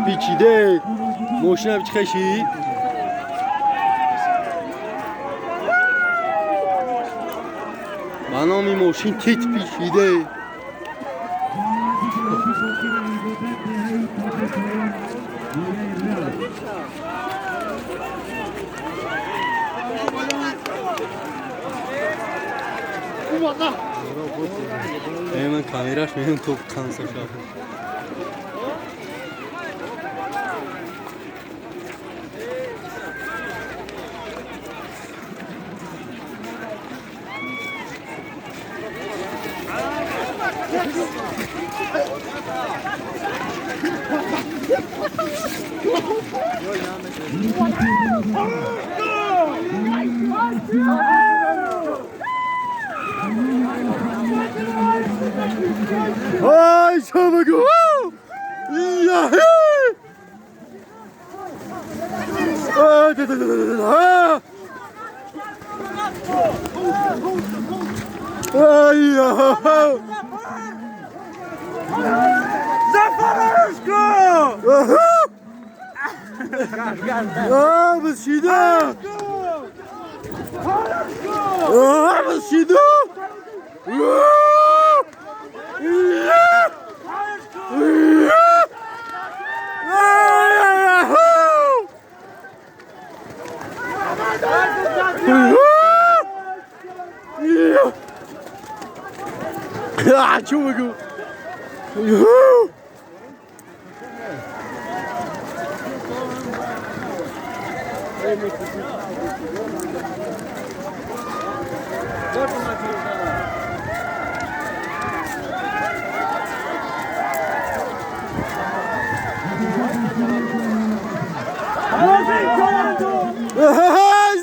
پیچیده ماشینم چه خشی؟ من هم این ماشین تیت پیچیده. Hemen kamera açmayın top kansa şahı. Ay çabuk! Yahoo! Ay ya! Zafar Aşko! Ah, بسیده! Ah, بسیده! Чё могу?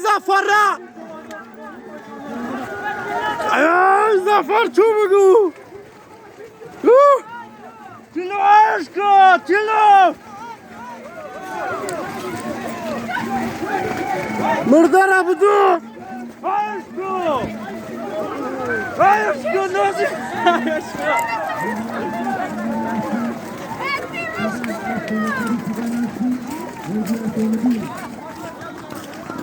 Зафара! Зафар, чё могу? Тило, Тило! Мурдар Абду! Aşko! Aşko nasıl? Aşko!